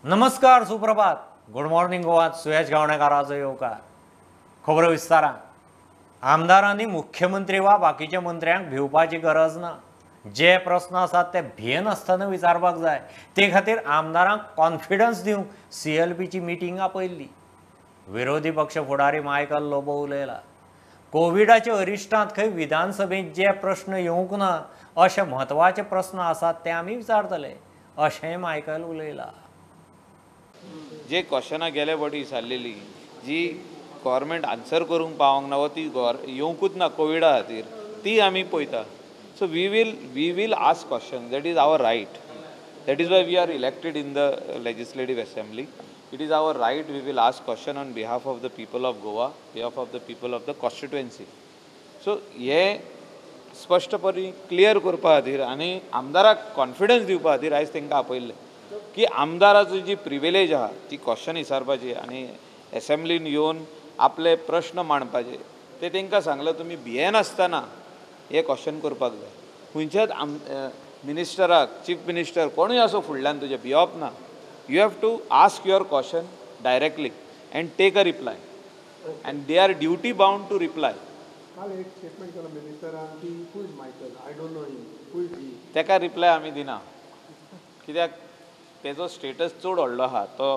नमस्कार, सुप्रभात, good morning Goa. सुयश गावणेकाराचो येवकार. खबरो विस्तारान. आमदारांनी मुख्यमंत्री वा बाकीच्या मंत्र्यांक भिवपाची गरज ना. जे प्रस्न आसात ते भियेनासतना विचारपाक जाय. ते खातीर आमदारांक कॉन्फिडन्स दिवंक CLPची मिटींग आपयल्ली. विरोधी पक्ष फुडारी मायकल लोबो उलयला. कोविडाच्या अरिश्टांत खंय विधानसभेंत जे प्रश्न येवंक ना अशे म्हत्वाचे प्रस्न आसात ते आमी विचारतले अशें मायकल उलयला. जे क्वेश्चनां गेले फावटी विचारलेली जी गव्हर्मेंट आन्सर करूंक पावंक ना वा ती येवंकूच ना कोविडा खातीर, ती आमी पळयता. So we will ask question. That is our right. That is why we are elected in the legislative assembly. It is our right. We will ask question on behalf of the people of Goa, behalf of the people of the constituency. So हे स्पश्टपणी clear करपा खातीर आनी आमदाराक confidence दिवपा खातीर आयज तांकां आपयल्लें की आमदाराचो जी प्रिविलेज आहा ती क्वेश्चन विचारपाची आनी एसेंब्लीन येवन आपले प्रश्न मांडपाचे. ते तांकां सांगलें तुमी भियेनासतना हे क्वेश्चन करपाक जाय. खंयच्याच मिनिस्टराक, चीफ मिनिस्टर कोणूय आसूं फुडल्यान तुजें भियोप ना. You have to ask your question directly and take a reply, and they are duty bound to reply. ताका रिप्लाय आमी दिना कित्याक तेजो स्टेटस चड व्हडलो आहा तो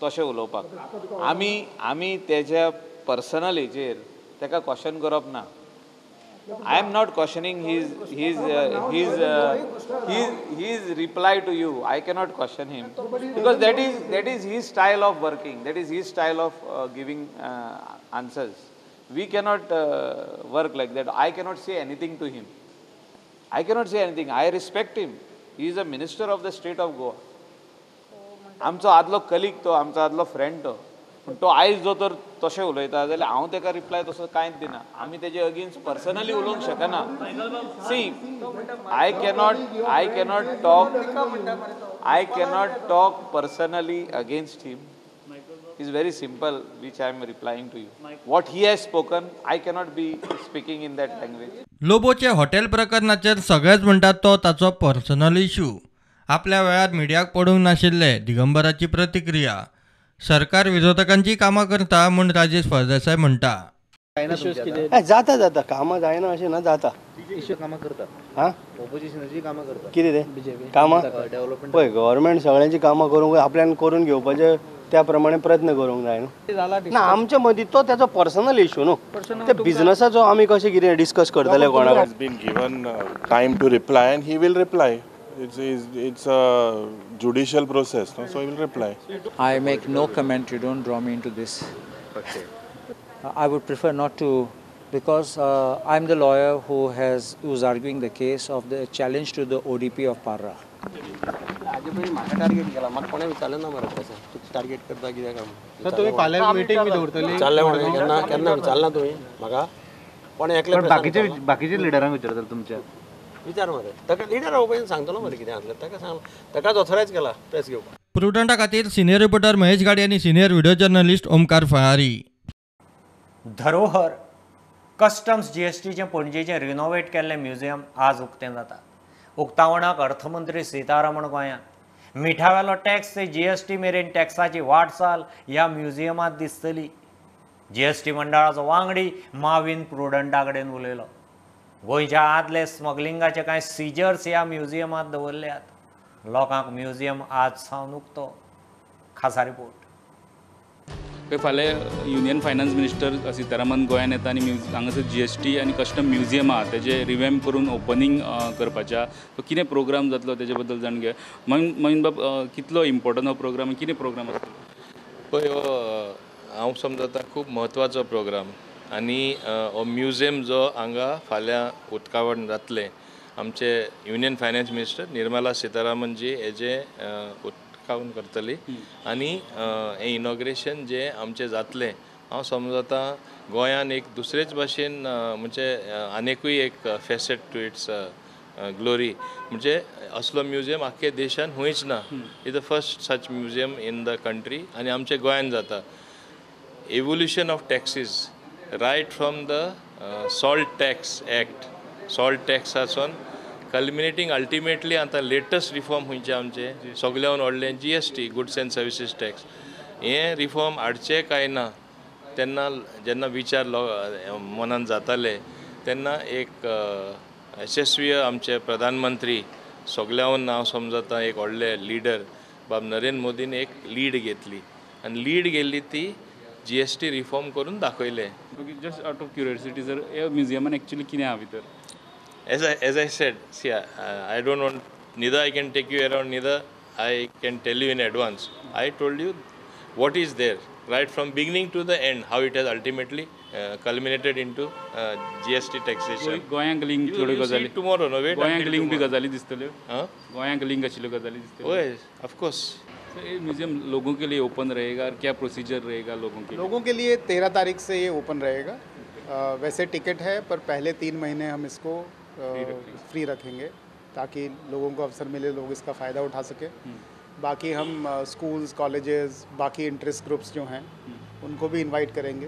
तशें उलोवपाक. आमी आमी तेज्या पर्सनल हेजेर ताका क्वेश्चन करप ना. I am not questioning his reply to you. I cannot question him because that is his style of working. That is his style of giving answers. We cannot work like that. I cannot say anything to him. I cannot say anything. I respect him. He is a minister of the state of Goa. आमचो आदलो colleague तो, आमचो आदलो friend तो. पूण तो आयज जो तर तशें उलयता जाल्यार हांव ताका रिप्लाय तसो कांयच दिना. आमी तेजे अगेन्स्ट पर्सनली उलोवंक शकना. See, I cannot talk personally against him. Is very simple which I am replying to you. What he has spoken I cannot be speaking in that language. लोबोचे hotel प्रकरणाचेर सगळेच म्हणटात तो ताचो पर्सनल इश्यू. आपल्या वेळार मिडियाक पडूंक नाशिल्ले दिगंबराची प्रतिक्रिया. सरकार विरोधकांची कामां करता म्हूण राजेश फळदेसाय म्हणटा. जाता जाता कामां जायना अशें ना, जाता कामां करता. हां, ऑपोजिशनाची कामां करता. कितें तें कामां पळय, गव्हर्मेंट सगळ्यांची कामां करूंक आपल्यान करून घेवपाचें त्या प्रमाणे प्रयत्न करूंक जाय न्हू. ना, आमच्या मदीं तो तेजो पर्सनल इशू न्हू, ते बिजनसाचो आमी कशें कितें डिस्कस करतले कोणाक. Been given time to reply and he will reply. It's a judicial process, no? So he will reply. I make no comment. You don't draw me into this. Okay. I would prefer not to, because I'm the lawyer who's arguing the case of the challenge to the ODP of Parra. आजे पयलीं म्हाका target केला, म्हाका कोणें विचारलें ना मरे तशें तूं टार्गेट करता कित्याक काय? तुमी फाल्यां मिटींग बी दवरतली? विचारलें म्हणून केन्ना केन्ना विचारलां तुमी म्हाका? कोणें एकलें बाकीचे लिडरांक विचारतले तुमच्या? विचार मरे ताका, लिडरा पयलीं सांगतलो मरे कितें आसलें ताका सांग, ताकाच ऑथरायज केला प्रेस घेवपाक. प्रुडंटा खातीर सिनियर रिपोर्टर महेश गाडी आनी सिनियर व्हिडिओ जर्नलिस्ट ओमकार फळारी. धरोहर कस्टम्स GSTचें पणजेचें रिनोवेट केल्लें म्युझियम आज उक्तें जाता. उक्तावणाक अर्थमंत्री सीतारामन गोंयांत. मिठावेलो टॅक्स ते GST मेरेन टॅक्साची वाटचाल ह्या म्युझियमांत दिसतली. GST मंडळाचो वांगडी माविन प्रुडंटा कडेन उलयलो. गोंयच्या आदले स्मगलिंगाचे कांय सिजर्स ह्या म्युझियमांत दवरल्यात. लोकांक म्युझियम आज सावन उक्तो. खासा रिपोर्ट. फाल्यां युनियन फायनान्स मिनिस्टर सीतारामन गोंयान येता आनी हांगासर GST आनी कस्टम म्युझियम आहा तेजें रिवॅम्प करून ओपनींग करपाचें आहा. सो कितें प्रोग्राम जातलो तेजे बद्दल जाणून घे. मोहीन बाब, कितलो इम्पोर्टंट हो प्रोग्राम, कितें प्रोग्राम आसतलो? पळय, हो हांव समजता खूब म्हत्वाचो प्रोग्राम आनी हो म्युझियम जो हांगा फाल्यां उक्तावण जातलें, आमचे union finance minister Nirmala Sitharaman ji हेजें उक्तावण करतली आनी हें इनॉग्रेशन जें आमचें जातलें, हांव समजता गोंयान एक दुसरेच भाशेन म्हणजे आनिकूय एक फेसेट टू it's glory, म्हणजे असलो म्युझियम आख्खे देशान खंयच ना. Is the first such museum in the country आनी आमच्या गोंयान जाता. Evolution of taxes right from the salt tax act, salt टॅक्सासून कल्मिनेटींग अल्टिमेटली आतां लेटस्ट रिफॉर्म खंयचे आमचे सगल्यान व्हडलें GST, goods and services tax, हें रिफॉर्म हाडचें काय ना तेन्ना जेन्ना विचार मनान जाताले तेन्ना एक यशस्वी आमचे प्रधानमंत्री सगल्यान हांव समजता एक व्हडले लिडर बाब नरेंद्र मोदीन एक लीड घेतली आनी लीड गेल्ली ती GST reform करून दाखयले. Just out of curiosity sir, हे म्युझियमान एक्चुअली कितें आहा भितर? As I said, see, I don't want, neither I can take you around, neither I can tell you in advance. I told you what is there right from beginning to the end, how it has ultimately culminated into GST taxation. गोयांक link थोड्यो गजाली tomorrow, no wait, गोयांक link B गजाली दिसतल्यो, गोयांक link आशिल्ल्यो गजाली दिसतल्यो. हय, of course. Sir, ये museum लोगों K लिए open रहेगा और क्या प्रोसीजर रहेगा लोगों के लिए? लोगों के लिए 13 तारीख से ये ओपन रहेगा. वैसे टिकट है पर पहले 3 महीने हम इसको फ्री रखेंगे ताकि लोगों को अवसर मिले, लोग इसका फ़ायदा उठा सके. बाकी हम स्कूल्स, कॉलेजेस, बाकी इंटरेस्ट ग्रुप्स जो हैं उनको भी इनवाइट करेंगे.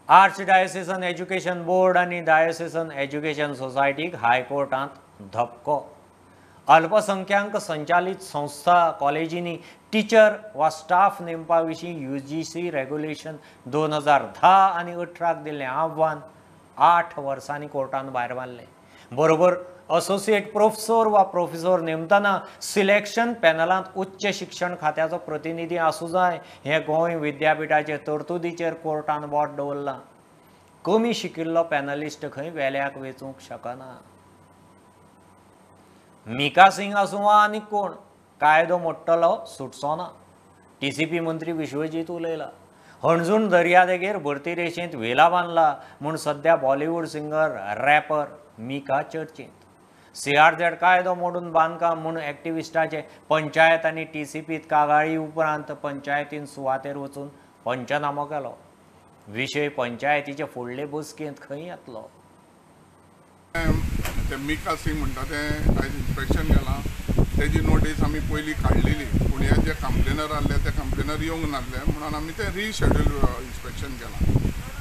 आर्च डायोसिसन एज्युकेशन बोर्ड आनी डायोसिसन एज्युकेशन सोसायटीक हायकोर्टांत धपको. अल्पसंख्याक संचालित संस्था कॉलेजींनी टिचर वा स्टाफ नेमपा विशीं UGC regulation 2010 आनी 18 दिल्लें आव्हान 8 वर्सांनी कोर्टान भायर मारलें. बरोबर असोसिएट प्रोफेसोर वा प्रोफेसोर नेमतना सिलेक्शन पॅनलांत उच्च शिक्षण खात्याचो प्रतिनिधी आसूं जाय हें गोंय विद्यापिठाचे तरतुदीचेर कोर्टान बोट दवरलां. कमी शिकिल्लो पॅनलिस्ट खंय वेल्याक वेचूंक शकना. मिका सिंग आसूं वा आनी कोण, कायदो मोडटलो सुटचो ना. TCP मंत्री विश्वजीत उलयला. हणजूण दर्यादेगेर भरती रेशेंत व्हिला बांदला म्हूण सद्या बॉलिवूड सिंगर रॅपर मिका चर्चेंत. CRZ कायदो मोडून बांदकाम म्हूण एक्टिविस्टाचे पंचायत आनी TCPत कागाळी उपरांत पंचायतीन सुवातेर वचून पंचनामो केलो. विशय पंचायतीचे फुडले बसकेंत खंय येतलो? ते मिका सिंग म्हणटा तें आयज इन्स्पेक्शन केलां, तेजी नोटीस आमी पयलीं काडलेली, पूण हे जे कंप्लेनर आहले ते कंप्लेनर येवंक नासले म्हणून आमी तें रिशेड्यूल इन्स्पेक्शन केलां.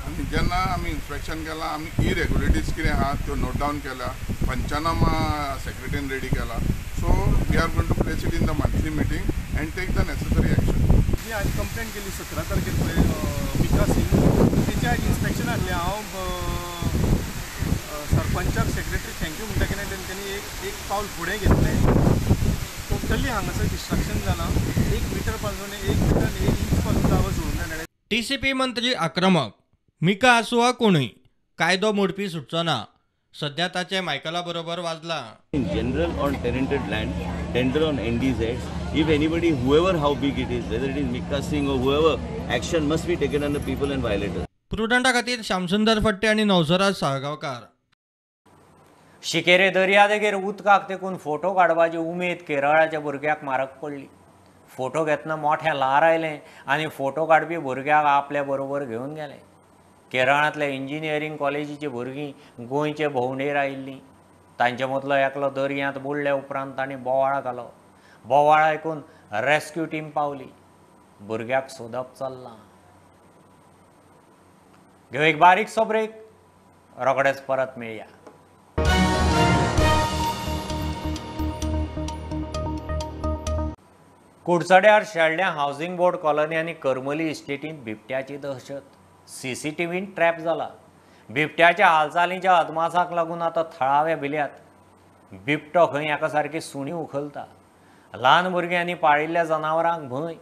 आनी जेन्ना आमी इन्स्पेक्शन केलां आमी इरेग्युलरिटीज कितें आहा त्यो नोट डावन केल्या, पंचनामा सेक्रेटरीन रेडी केला. So we are going to place it in the monthly meeting and take the necessary action. जी आयज कंप्लेन केली 17 तारखेर पळय मिका सिंग, तेचें आयज इन्स्पेक्शन आहलें. हांव सरपंचाक सेक्रेटरी thank you म्हणटा कित्याक तेंच्यांनी एक पावल फुडें घेतलें. टोटली हांगासर डिस्ट्रक्शन जालां, 1 मिटर पासून 1 मिटर 1 इंच पासून जागो सोडूंक जाय. TCP मंत्री आक्रमक, मिका आसूं वा कोणूय, कायदो मोडपी सुटचो ना. सध्या ताचें मायकला बरोबर वाजलां. In general on tenanted land, tender on NDZs, if anybody, whoever, how big it is, whether it is Mika Singh or whoever, action must be taken on the people and violators. प्रुडंटा खातीर श्यामसुंदर फट्टे आनी नवसराज साळगांवकार. शिकेरे दर्यादेगेर उदकाक तेकून photo काडपाची उमेद केरळाच्या भुरग्याक मारक पडली. फोटो घेतना मोठें ल्हार आयलें आनी फोटो काडपी भुरग्याक आपल्या बरोबर घेवन गेले. केरळांतल्या इंजिनियरींग कॉलेजीची भुरगीं गोंयचे भोंवडेर आयिल्लीं. तांचे मदलो एकलो दर्यांत बुडले उपरांत तांणी बोवाळ घालो. बोवाळ आयकून रेस्क्यू टीम पावली. भुरग्याक सोदप चल्लां. घेवं एक बारीकसो ब्रेक, रोखडेच परत मेळया. कुडचड्यार शेल्ड्यां हावसिंग बोर्ड कॉलनी आनी करमली इस्टेटींत बिबट्याची दहशत. CCTVन ट्रॅप जाला. बिबट्याच्या हालचालींच्या अदमासाक लागून आतां थळावे भिल्यात. बिबटो खंय एका सारकी सुणी उखलता. ल्हान भुरग्यांनी पाळिल्ल्या जनावरांक भंय.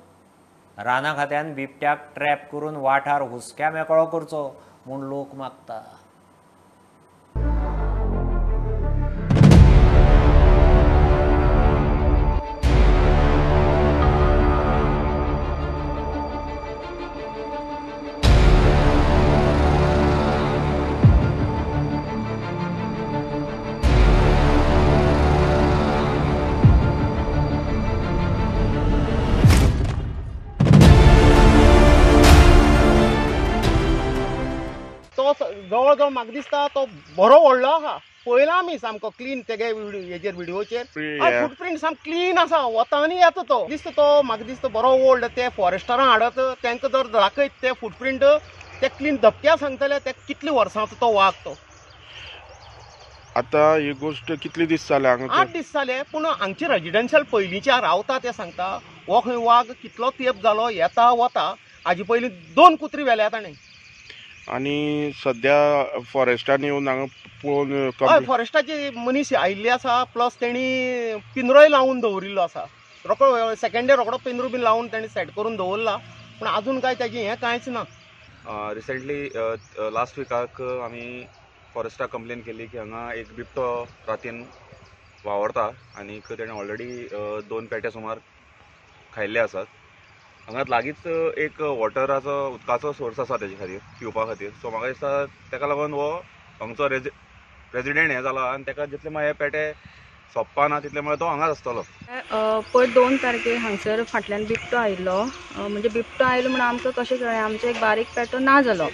राना खात्यान बिबट्याक ट्रॅप करून वाठार हुस्क्या मेकळो करचो म्हूण लोक मागता. जवळ जवळ म्हाका दिसता तो बरो व्हडलो आहा, पळयला आमी सामको क्लीन तेगे हेजेर व्हिडियोचेर फुटप्रिंट सामको क्लीन आसा, वतानी येता तो दिसता, तो म्हाका दिसता बरो ओल्ड. ते फॉरेस्टरां हाडत तांकां जर दाखयत ते फुटप्रिंट ते क्लीन धपक्या सांगतले ते कितले वर्सांचो तो वाग तो. आतां ही गोश्ट कितले दीस जाले हांगा? 8 दीस जाले. पूण हांगचे रेजिडेन्शियल पयलींच्या रावता ते सांगता हो खंय वाग कितलो तेंप जालो येता वता. हाजे पयलीं 2 कुत्री व्हेल्या ताणें. आनी सद्या फॉरेस्टान येवन हांगा पळोवन? हय, फॉरेस्टाचे मनीस आयिल्ले आसा, प्लस तेणी पिंजरोय लावन दवरिल्लो आसा. रोकडो सेकेंड डे रोकडो पिंजरो बीन लावन तेणी सेट करून दवरला, पूण आजून काय तेजें हें कांयच ना. रिसेंटली लास्ट विकाक आमी फॉरेस्टाक कंप्लेन केली की हांगा एक बिबटो रातीन वावरता आनी तेणें ऑलरेडी 2 पेटे सुमार खायिल्ले आसात. हांगा लागींच एक वॉटराचो उदकाचो सोर्स आसा तेजे खातीर पिवपा खातीर. सो म्हाका दिसता तेका लागून हो हांगचो रेजिडेंट हें जाला आनी तेका जितले म्हळ्यार हे पेटे सोंपपा ना तितले म्हळ्यार तो हांगाच आसतलो. पयर 2 तारखेर हांगसर फाटल्यान बिबटो आयिल्लो. म्हणजे बिबटो आयलो म्हणून आमकां कशें कळ्ळें, आमचो एक बारीक पेटो ना जालो.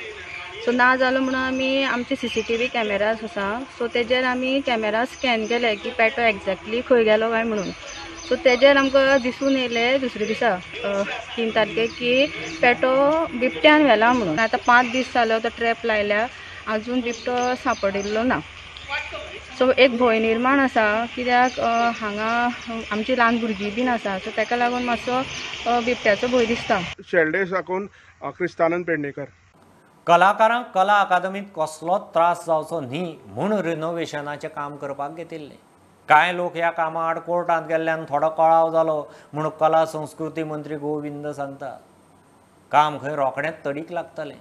सो ना जालो म्हणून आमी आमचे CCTV cameras आसा, सो तेजेर आमी कॅमेरा स्कॅन केले की पेटो एग्जॅक्टली खंय गेलो काय म्हणून. सो तेजेर आमकां दिसून येयलें दुसरे दिसा 3 तारखेक की पेटो बिबट्यान व्हेला म्हणून. आतां 5 दीस जालो तो ट्रॅप लायल्या, आजून बिबटो सांपडिल्लो ना. सो एक भंय निर्माण आसा कित्याक हांगा आमची ल्हान भुरगीं बीन आसा, सो ताका लागून मातसो बिबट्याचो भंय दिसता. शेल्डे साकून क्रिस्तानंद पेडणेकर. कलाकारांक कला अकादमींत कसलोच त्रास जावचो न्ही म्हूण रिनोवेशनाचें काम करपाक घेतिल्लें. कांय लोक ह्या कामा आड कोर्टांत गेल्ल्यान थोडो कळाव जालो म्हूण कला संस्कृती मंत्री गोविंद सांगता. काम खंय रोखडेंच तडीक लागतलें.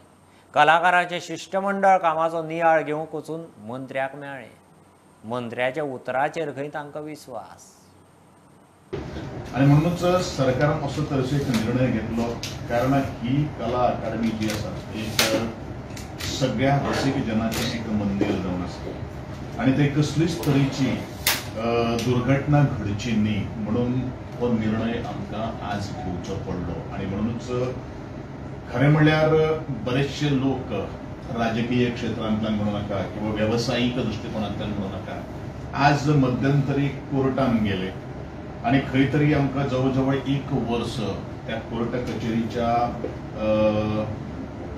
कलाकाराचें शिश्टमंडळ कामाचो नियाळ घेवंक वचून मंत्र्याक मेळ्ळें. मंत्र्याच्या उतराचेर खंय तांकां विस्वास. आनी म्हणूनच सरकारान असो तरेचो एक निर्णय घेतलो, कारण ही कला अकादमी जी आसा एक सगळ्या रसीक जनाचें एक मंदीर जावन आसा आनी ते कसलीच तरेची दुर्घटना घडची न्ही म्हणून हो निर्णय आमकां आज घेवचो पडलो. आनी म्हणूनच खरें म्हणल्यार बरेचशे लोक राजकीय क्षेत्रांतल्यान म्हणू नाका किंवा वेवसायीक दृश्टिकोनांतल्यान म्हणू नाका, आज मध्यंतरी कोर्टान गेले आनी खंय तरी आमकां जवळ जवळ 1 वर्स त्या कोर्ट कचेरीच्या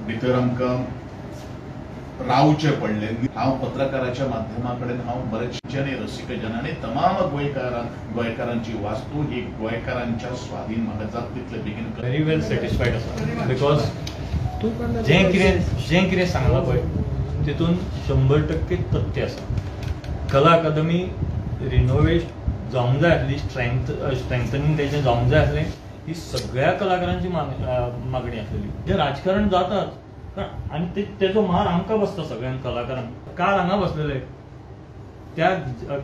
भितर आमकां रावचें पडलें. हांव पत्रकाराच्या माध्यमा कडेन हांव बरेचशे रसिकजन आनी तमाम गोंयकारांची वास्तू ही गोंयकारांच्या स्वाधीन म्हाका जाता तितले बेगीन. व्हेरी वेल सॅटिस्फायड आसा, because जें कितें सांगलां पळय तितून 100% तथ्य आसा. कला अकादमी रिनोवेट जावंक जाय आसली, स्ट्रेंथनिंग तेजें जावंक जाय आसलें, ही सगळ्या कलाकारांची मागणी आसलेली. जें राजकारण जाताच आनी तेजो मार आमकां बसता सगळ्यांक कलाकारांक. काल हांगा बसलेले, त्या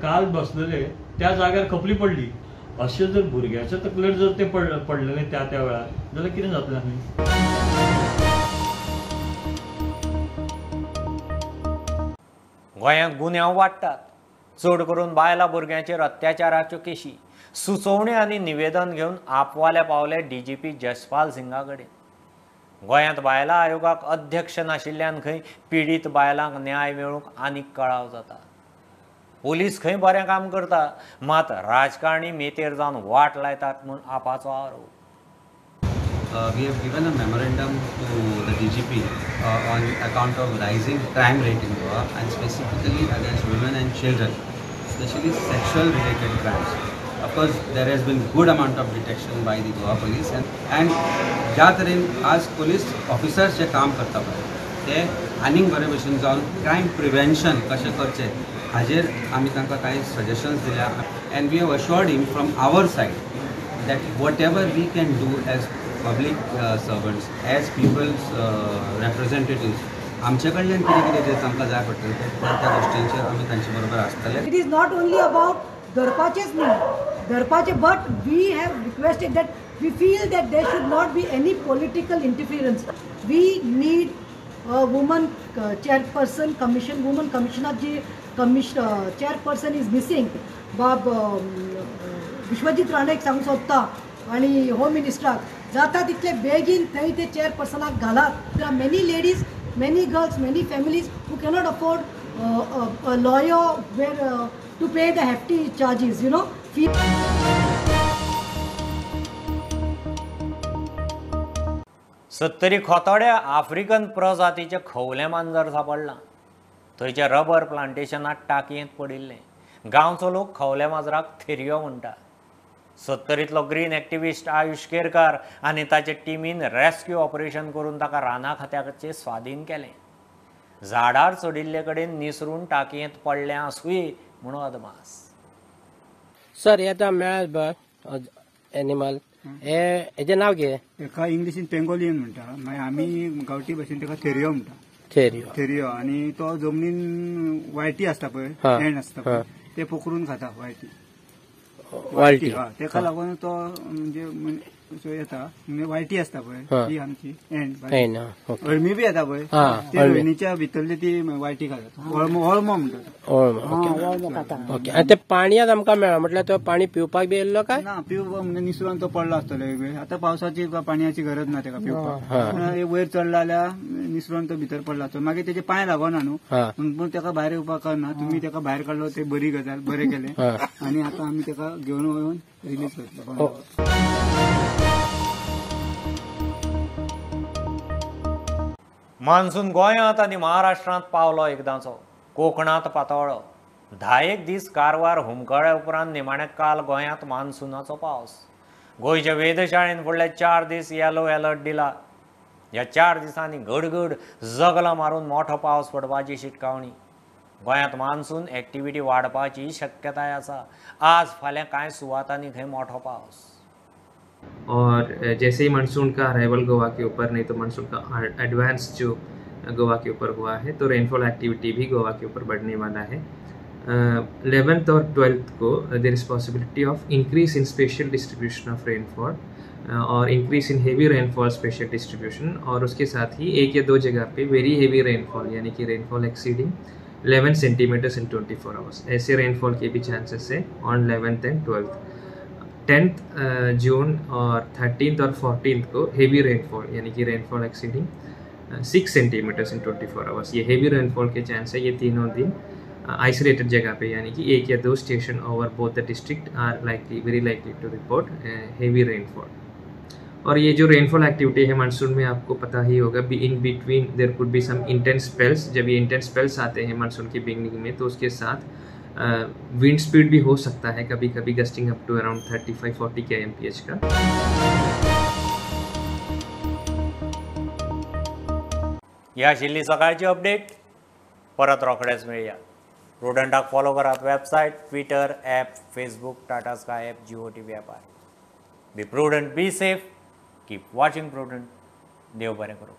काल बसलेले त्या जाग्यार खपली पडली. अशें जर भुरग्याच्या तकलेर जर तें पडलेलें त्या त्या वेळार जाल्यार कितें जातलें आसलें? गोंयांत गुन्यांव वाडटात, चड करून बायलां भुरग्यांचेर अत्याचाराच्यो केशी. सुचोवणी आनी निवेदन घेवन आपवाले पावले DGP Jaspal सिंगा कडेन. गोंयांत बायलां आयोगाक अध्यक्ष नाशिल्ल्यान खंय पिडीत बायलांक न्याय मेळूंक आनीक कळाव जाता. पोलीस खंय बरें काम करता, मात राजकारणी मेतेर जावन वाट लायतात म्हूण आपाचो आरोप. We have given a memorandum to the DGP on account of rising crime rate in Goa and specifically against women and children, especially sexual related crimes. Of course, there has been good amount of detection by the Goa police and ज्या तरेन आज police officers जे काम करता पळय ते आनीक बरे भशेन जावन क्रायम प्रिवेन्शन कशें करचें हाजेर आमी तांकां कांय सजेशन्स दिल्या and we have assured him from our side that whatever we can do as public servants, as people's representatives, आमचे कडल्यान कितें कितें जें तांकां जाय पडटलें त्या त्या गोश्टींचेर आमी तांचे बरोबर आसतले. It is not only about धरपाचेच न्ही, धरपाचे, but we have requested that we feel that there should not be any political interference. We need a woman chairperson commission, woman commissioner ji chairperson is missing. बाब विश्वजीत राणेक सांगूंक सोदता आनी home मिनिस्टराक जाता तितले बेगीन थंय ते चेअरपर्सनाक घालात. There are many ladies, many girls, many families who cannot afford a lawyer where to pay the hefty charges, you know. Sattari खोतोड्या आफ्रिकन प्रजातीचें खवलें मांजर सांपडलां. थंयच्या रबर प्लांटेशनांत टाकयेंत पडिल्लें. गांवचो लोक खवल्या माजराक थेरयो म्हणटा. सत्तरींतलो ग्रीन एक्टिविस्ट आयुष केरकार आनी ताचे टिमीन रेस्क्यू ऑपरेशन करून ताका राना खात्याचे स्वाधीन केलें. झाडार चडिल्ले कडेन निसरून टाकयेंत पडलें आसुये म्हणून अदमास. सर, हे आतां मेळ्ळा एनिमल, हे हेजें नांव कितें? हेका इंग्लिशीन पेंगोलियन म्हणटा, मागीर आमी गांवठी भाशेन तेका थेरियो म्हणटा. थेरियो. थेरियो. आनी तो जमनीन वायटी आसता पळय, एंड आसता पळय, ते पोखरून खाता वायटी. वाळटी. तेका लागून तो म्हणजे येता, म्हणजे वायटी आसता पळय ती आमची एंड. अळमी बी येता पळय, ती अळमीच्या भितरली ती वायटी खाता, अळमो म्हणटा. अळमो खाता. ओके. आनी ते पाणयांत आमकां मेळ्ळा म्हटल्यार तो पाणी पिवपाक बी येयल्लो काय ना? पिवपाक म्हणजे निसरून तो पडलो आसतलो एक वेळ. आतां पावसाची पाणयाची गरज ना तेका पिवपाक, पूण वयर चडला जाल्यार निसरून तो भितर पडला आसतलो. मागीर तेजे पांय लागना न्हू, पूण तेका भायर येवपाक कळना. तुमी तेका भायर काडलो ते बरी गजाल, बरें केलें. आनी आतां आमी तेका घेवन वचून रिलीज करतले. मान्सून गोंयांत आनी महाराष्ट्रांत पावलो एकदांचो. कोकणांत पातळ्ळो. 10 दीस कारवार हुमकळ्या उपरांत निमाण्या काल गोंयांत मान्सूनाचो पावस. गोंयच्या वेधशाळेन फुडले 4 दीस येलो अलर्ट दिला. ह्या 4 दिसांनी गडगड जगलां मारून मोठो पावस पडपाची शिटकावणी. गोंयांत मान्सून एक्टिविटी वाडपाची शक्यताय आसा. आज फाल्यां कांय सुवातांनी खंय मोठो पावस. और जैसे ही मानसून का अराइवल गोवा के ऊपर, नहीं तो मानसून का एडवांस जो गोवा के ऊपर हुआ है, तो रेनफॉल एक्टिविटी भी गोवा के ऊपर बढ़ने वाला है. 11th Aur 12th co there is possibility of increase in spatial distribution of rainfall Aur increase in heavy rainfall spatial distribution, और उसके साथ ही 1 या 2 जगह पे वेरी हेवी रेनफॉल, यानी कि rainfall exceeding 11 centimetres in 24 hours, ऐसे रेनफॉल के भी chances है on 11th and 12th. 10th June और 13th और 14th को हेवी रेनफॉल, यानी कि rainfall exceeding 6 centimetres in 24 hours, ये हेवी रेनफॉल के चांस है. ये तीनों दिन आइसोलेटेड जगह पे, यानी कि 1 या 2 station over both the district are likely, very likely to report heavy rainfall. और ये जो रेनफॉल एक्टिविटी है मानसून में आपको पता ही होगा, be in between there could be some intense spells. जब ये इंटेंस स्पेल्स आते हैं मानसून के बिगनिंग में, तो उसके साथ विंड स्पीड भी हो सकता है कभी कभी gusting up to around 35-40 kmph का. ह्या आशिल्ली सकाळची अपडेट. परत रोखडेच मेळया. प्रुडंटाक फॉलो करात website, Twitter, app, Facebook, Tata Sky app, Jio TV ॲपार. Be prudent, be safe, keep watching Prudent. देव बरें करूं.